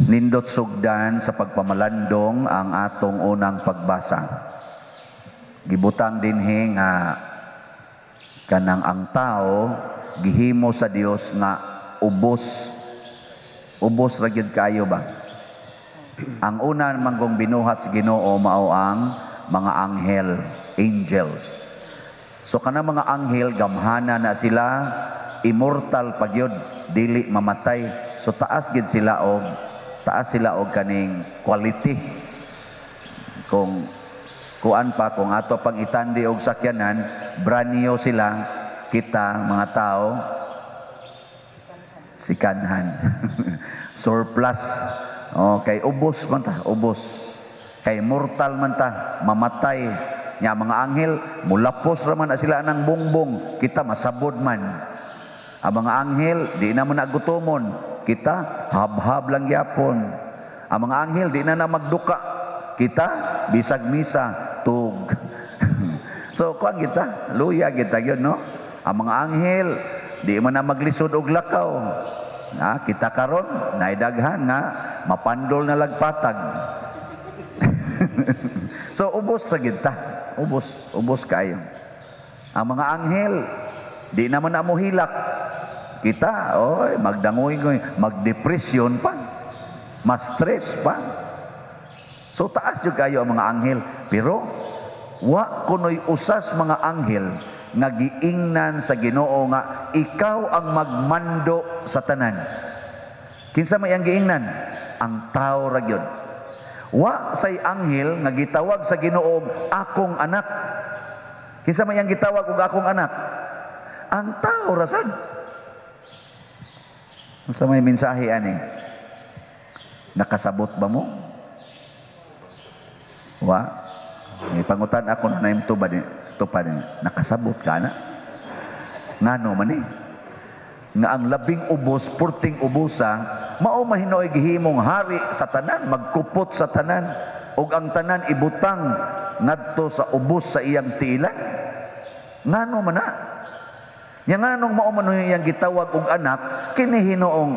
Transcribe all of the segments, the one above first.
Nindot sugdan sa pagpamalandong ang atong unang pagbasa. Gibutang dinhi nga kanang ang tao gihimo sa Dios nga ubos, ubos ra gyud kaayo ba. Ang una manggong binuhat sa Ginoo mao ang mga anghel, angels. So kana mga anghel, gamhana na sila, immortal pa gyud, dili mamatay. So taas sila og kaning quality. Kung kuan pa, kung ato pang itandi og sakyanan, brand new sila. Kita mga tao, sikanhan, surplus. Okay, ubos man ta, ubos kay mortal man ta, mamatay. Nya mga anghel, mulapos ra man na sila ng bongbong, kita masabod man. Ang mga anghel, di na man nagutomon, kita habhab lang gyapon. Ang mga anghel, di na na magduka, kita bisag misa tug. So kuan kita, luya kita gyud, no? Ang mga anghel, di man na maglisod og lakaw na, kita karon naidaghan nga mapandol na lagpatag. So ubos sa kita, ubos, ubos kayo. Ang mga anghel, di naman na mohilak, kita oy magdangoy-ngoy, magdepresyon pa, ma-stress pa. So taas jud kayo ang mga anghel, pero wa kunoy usas mga anghel nga giingnan sa Ginoo nga ikaw ang magmando sa tanan. Kinsa may ang giingnan? Ang tao ra gyud. Wa say anghel nga gitawag sa Ginoo akong anak. Kinsa may ang gitawag og akong anak? Ang tao ra sad. Unsa may mensahe ani? Nakasabot ba mo? Wa. May pangutan ako na naim tupad ni, tupad ni. Nakasabot ka na? Ngano man eh? Nga ang labing ubos, purting ubusa, mao mahinooy gihimong hari sa tanan, magkupot sa tanan, ug ang tanan ibutang ngadto sa ubos sa iyang tiilan. Ngano man na? Nya nganong mao man iyang gitawag og anak, kini hinoong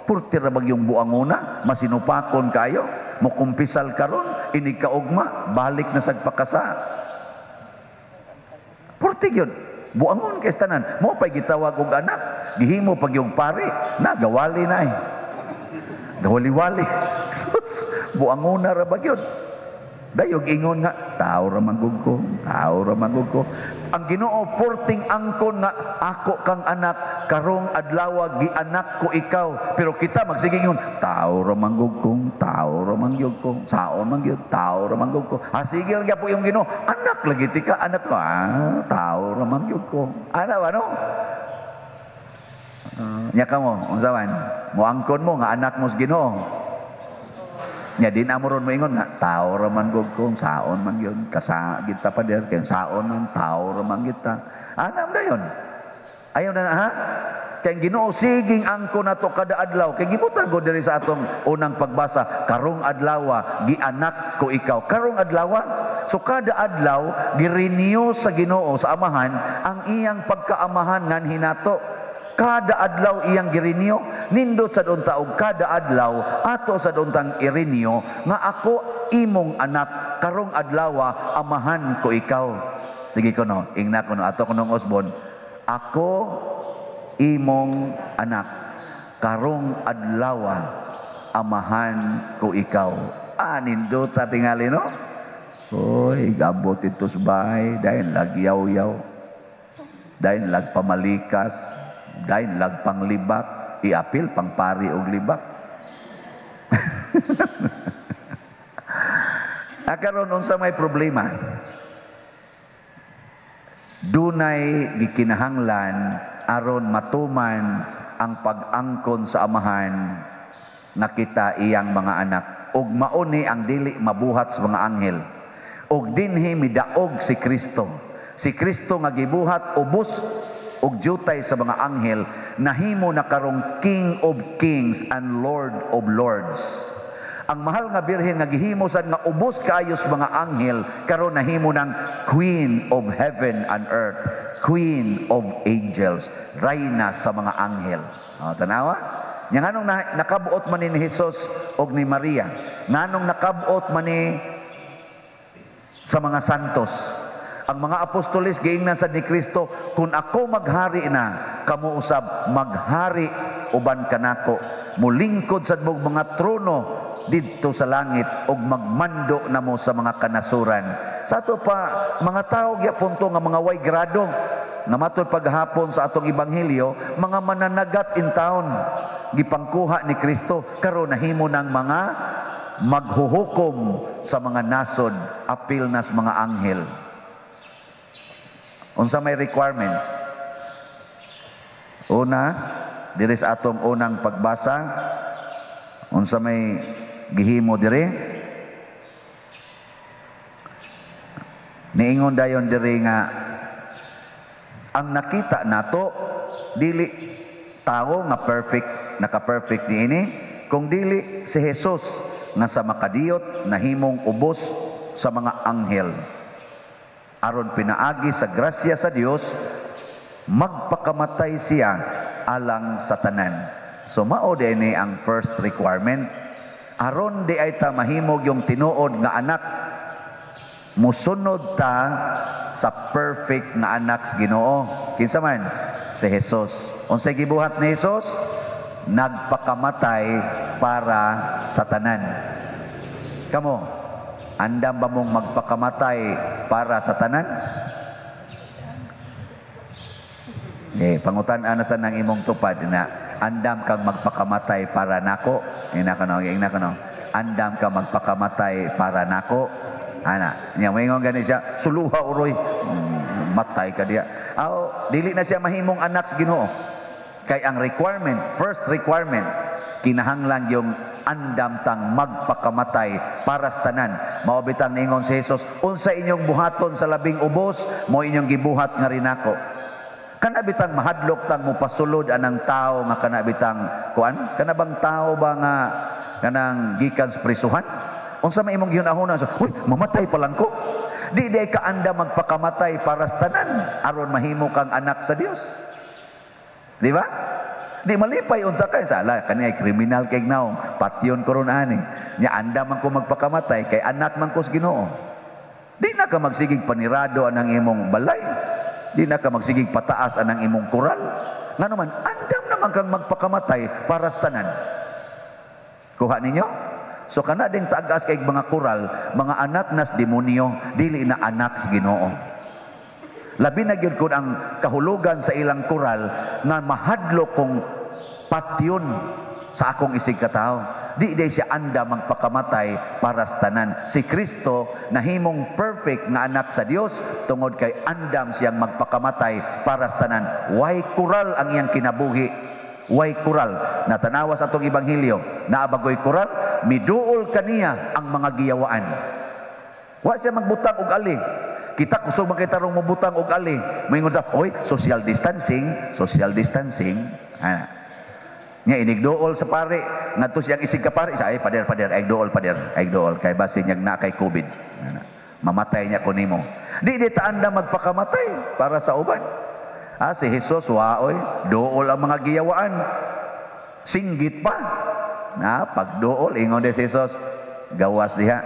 purti ra bagyong buanguna, masinupakon kayo, mukumpisal karon, inig kaugma, balik na sagpakasa. Purti gyud. Buangon kay tanan. Mo pay gitawag og anak, gihimo pag yung pare, na gawali na eh. Gawali-wali. Sus, buangona ra ba gyud? Dayog ingon nga, tao ra man gud ko, tao ra man gud ko. Ang Ginoo porting angkon nga ako kang anak, karong adlaw gianak ko ikaw. Pero kita magsige ingon, tao ra man gud ko, tao ra man gyud ko, saon man gyud, tao ra man gud ko. Ah, sige lang gyapon yung Ginoo, anak lagi tika, anak ko, ah, tao ra man gyud ko. Ana ba, no? Nya kamo, unsa man? Moangkon mo nga anak mo sa Ginoo. Nya din amoron mo ingon nga tao ra man gud ko, saon man gyud, kasa kita pa der kay saon man, tao ra man kita. Anam dayon. Ayaw na, ha? Kay Ginoo siging angko nato kada adlaw. Kay gibutan ko diri sa atong unang pagbasa, karong adlaw gianak ko ikaw. Karong adlaw. So kada adlaw girenew sa Ginoo sa Amahan ang iyang pagkaamahan nganhi nato. Kada adlaw iyang girenew, nindot sa unta og kada adlaw ato sa untang irenew nga ako imong anak, karong adlaw amahan ko ikaw. Sige kuno, ingna kuno ato kunong Osbon, ako imong anak, karong adlaw amahan ko ikaw. Ah, nindota tingali, no? Oy, gabot ito sa bahay, dahil lagyaw-yaw, dahil lagpamalikas, dahil lagpanglibak, iapil pangpari og libak. Akaron unsa may problema? Dunay gikinahanglan aron matuman ang pag-angkon sa Amahan nga kita iyang mga anak. Ug mauni ang dili mabuhat sa mga anghel. Ug dinhi midaog si Kristo. Si Kristo nga gibuhat ubos og jutay sa mga anghel, nahimo na karong King of Kings and Lord of Lords. Ang mahal nga birhen nga gihimo sad nga ubos kaayo sa mga anghel, karon nahimo ng Queen of Heaven and Earth, Queen of Angels, rayna sa mga anghel. O, tanawa? Nya nganong nakabuot man ni Jesus og ni Maria? Nganong nakabuot man ni sa mga santos? Ang mga apostoles giingnan sad ni Kristo, "Kung ako maghari na, kamo usab maghari uban kanako. Mulingkod sad mog mga trono didto sa langit ug magmando namo sa mga kanasuran." Sa ato pa mga tao gyapon to nga mga way grado nga matud paghapon sa atong ebanghelyo, mga mananagat in town, gipangkuha ni Kristo, karon nahimo ng mga maghuhukom sa mga nasod, apil nas mga anghel. Unsa may requirements? Una, diri sa atong unang pagbasa, unsa may gihimo diri? Niingon dayon diri nga ang nakita nato dili tawo nga perfect, naka-perfect niini, kung dili si Jesus nga sa makadiyot nahimong ubos sa mga anghel aron pinaagi sa grasya sa Dios magpakamatay siya alang sa tanan. So mao dinhi ang first requirement aron di ay ta mahimog yung tinuod nga anak, musunod ta sa perfect nga anak sa Ginoo. Kinsa man? Si Jesus. Unsay gibuhat ni Jesus? Nagpakamatay para sa tanan. Kamo, andam ba mong magpakamatay para sa tanan? Eh, pangutan-an na sa nang imong tupad na andam kang magpakamatay para nako. Ina ko no, ina ko no. Andam kang magpakamatay para nako. Ana, nya moingon gani siya, "Suluha uroy." Matay ka diya. Aw, dili na siya mahimong anak sa Ginoo. Kay ang requirement, first requirement, kinahanglan yung andam tang magpakamatay para sa tanan. Mao bitang niingon si Jesus, "Unsa inyong buhaton sa labing ubos, mo inyong gibuhat nga rinako." Kana bitang mahadlok tang mopasulod anang tao nga kana bitang kuan, kana bang tao ba nga kanang gikan sa prisuhan? Unsa may imong gihunahuna? So, "Uy, mamatay pa lang ko." Di di ka anda magpakamatay para sa tanan aron mahimo kang anak sa Dios. Di ba? Di malipay unta kay sala kani ay kriminal kay naong patyon ko ron ani. Nya anda man ko magpakamatay kay anak man ko sa Ginoo. Di na ka magsigig panirado anang imong balay. Di na ka magsigig pataas anang imong kural. Ngano man andam naman kang magpakamatay para sa tanan. Kuha ninyo? So kana ding tagas kay mga kural, mga anak nas demonyo, dili na anak sa Ginoo. Labi na gyud kun ang kahulugan sa ilang kural nga mahadlok kong patyon sa akong isig katawo. Di day siya anda magpakamatay para sa tanan. Si Kristo nahimong perfect nga anak sa Dios tungod kay andam siyang magpakamatay para sa tanan. Way kural ang iyang kinabuhi. Way kural. Natanawa sa atong ebanghelyo, naa bagoy kural, miduol kaniya ang mga giyawaan. Wa siya magbutang og ali. Kita kusog man kita rong mobutang og ali. Moingon ta, "Oy, social distancing, social distancing." Ana. Nya inigduol sa pare, ngadto siyang isig ka pare, sa ay pader pader, ay duol pader, ay duol kay basin niyag na kay COVID. Ana. Mamatay niya ko nimo. Di di ta anda magpakamatay para sa uban. Ah, si Jesus waoy, duol ang mga giyawaan. Singgit pa. Na pagduol ingon di si Jesus, "Gawas diha.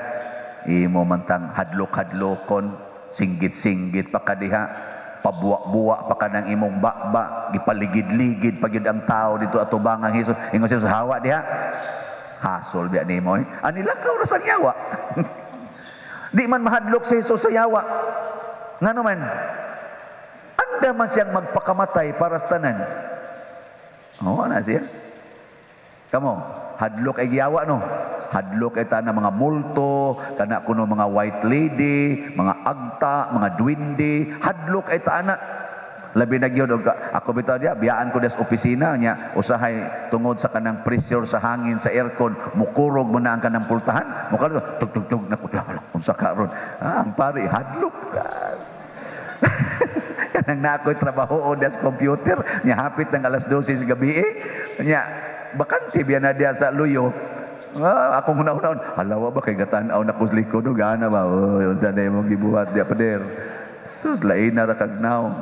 Imo man tang hadlok-hadlokon, singgit-singgit pa ka diha, pabuwa-buwa pa ka ng imong baba, gipaligid-ligid pa gyud ang tao dito atubangan Jesus." Ingon si Jesus, "Hawa diha. Hasol biya nimo eh." Ani lakaw ra sa yawa. Di man mahadlok si Jesus sa yawa. Ngano man? Anda man siyang magpakamatay para sa tanan. Oo na siya. Kamo, hadlok ay giyawa no. Hadlok ay ta mga multo, kana kuno mga white lady, mga agta, mga duwende, hadlok ay ta ana. Labi na gyud og ako bitaw diya, biyaan ko des opisina nya, usahay tungod sa kanang pressure sa hangin sa aircon, mukurog mo na ang kanang pultahan, mukha tug tug tug naku lang unsa karon. Ah, ang pare hadlok. Kanang na ako'y trabaho des computer, nya hapit ng alas 12 sa gabi eh. Nya bakante biya na diya sa luyo. Ah, akong una-una, halawa ba kay gatan-aw na kus likod o gana ba? Oy, unsa na imong gibuhat diya pader? Sus, lain na ra kag naong.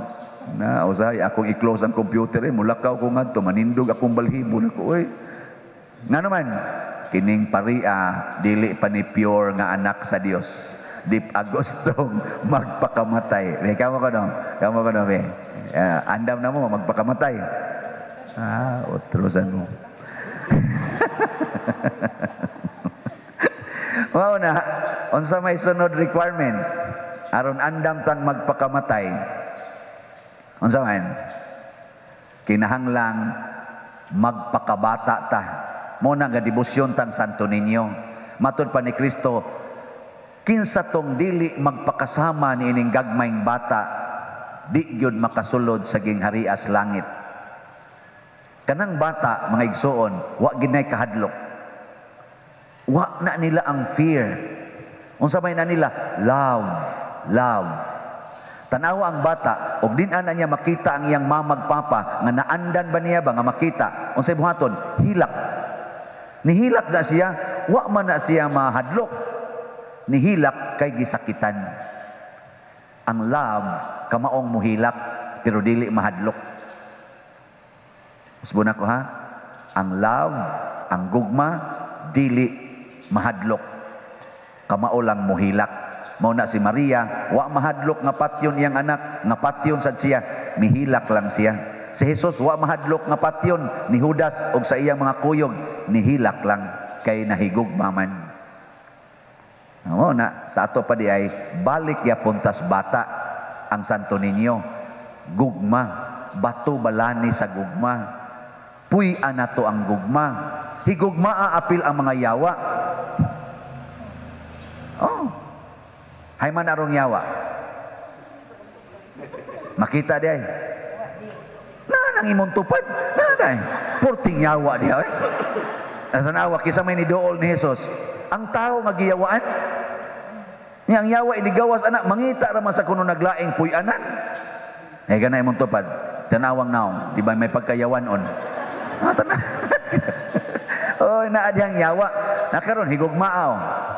Na usahay akong i-close ang computer eh, mulakaw ko ngadto, manindog akong balhibo nako oy. Nga naman, kining paria, dili pa ni pure nga anak sa Dios. Di pa gustong magpakamatay. Be, kamo ko no? Kamo ko no, be? Andam na mo, magpakamatay. Ah, utrosan mo. Mao na, unsa may sunod requirements aron andam tang magpakamatay? Unsa man? Kinahanglang magpakabata ta. Mo na nga debosyon tang Santo Niño. Matud pa ni Kristo, kinsa tong dili magpakasama ni ining gagmayng bata, di gyud makasulod sa gingharias langit. Kanang bata, mga igsuon, wa ginay kahadlok. Wa na nila ang fear. Unsa may na nila? Love, love. Tanawa ang bata, og din ana niya makita ang iyang mama ug papa, nga naandan ba niya ba nga makita? Unsay buhaton? Hilak. Nihilak na siya, wa man na siya mahadlok. Nihilak kay gisakitan. Ang love, kamaong muhilak, pero dili mahadlok. Usbon ako ha? Ang love, ang gugma, dili mahadlok. Kamao lang muhilak. Mao na si Maria, wa mahadlok nga patyon iyang anak, nga patyon sad siya, mihilak lang siya. Si Jesus wa mahadlok nga patyon ni Judas og sa iyang mga kuyog, nihilak lang kay nahigugma man. Mao na sa ato pa di ay balik gyapon tas bata ang Santo Niño. Gugma, bato balani sa gugma. Puy-an nato ang gugma. Higugmaa apil ang mga yawa. Oh. Hay man arong yawa. Makita di ay. Na nang imong tupad. Na day. Porting yawa di ay. Tanawa kisa may niduol ni Jesus. Ang tao nga giyawaan. Nya ang yawa inigawas anak mangita ra man sa kuno naglaing puy-anan. Eh ganay imong tupad. Tanawang naong, di ba may pagkayawan on? Ah, tanaw. Oh, naa diyang yawa. Nakaron higugmaaw.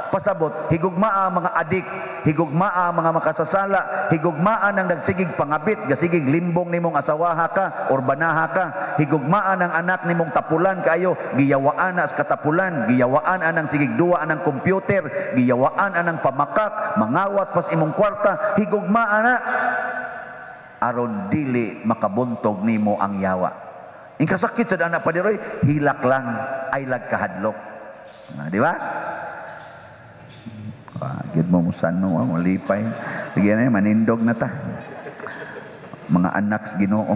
Pasabot, higugmaa mga adik, higugmaa mga makasasala, higugmaa ng nagsigig pangabit, gasigig limbong nimong asawaha ka or banaha ka, higugmaa ng anak nimong tapulan kayo, giyawaan na sa katapulan, giyawaan anang sigig duwa anang computer, giyawaan anang pamakak, mangawat pas imong kwarta, higugmaa na aron dili makabuntog nimo ang yawa. Inkasakit sa anak padiroy, hilak lang, ay lagkahadlok. Ah, di ba? Ah, gid mo musan no, malipay. Sige na, manindog na ta. Mga anak sa Ginoo.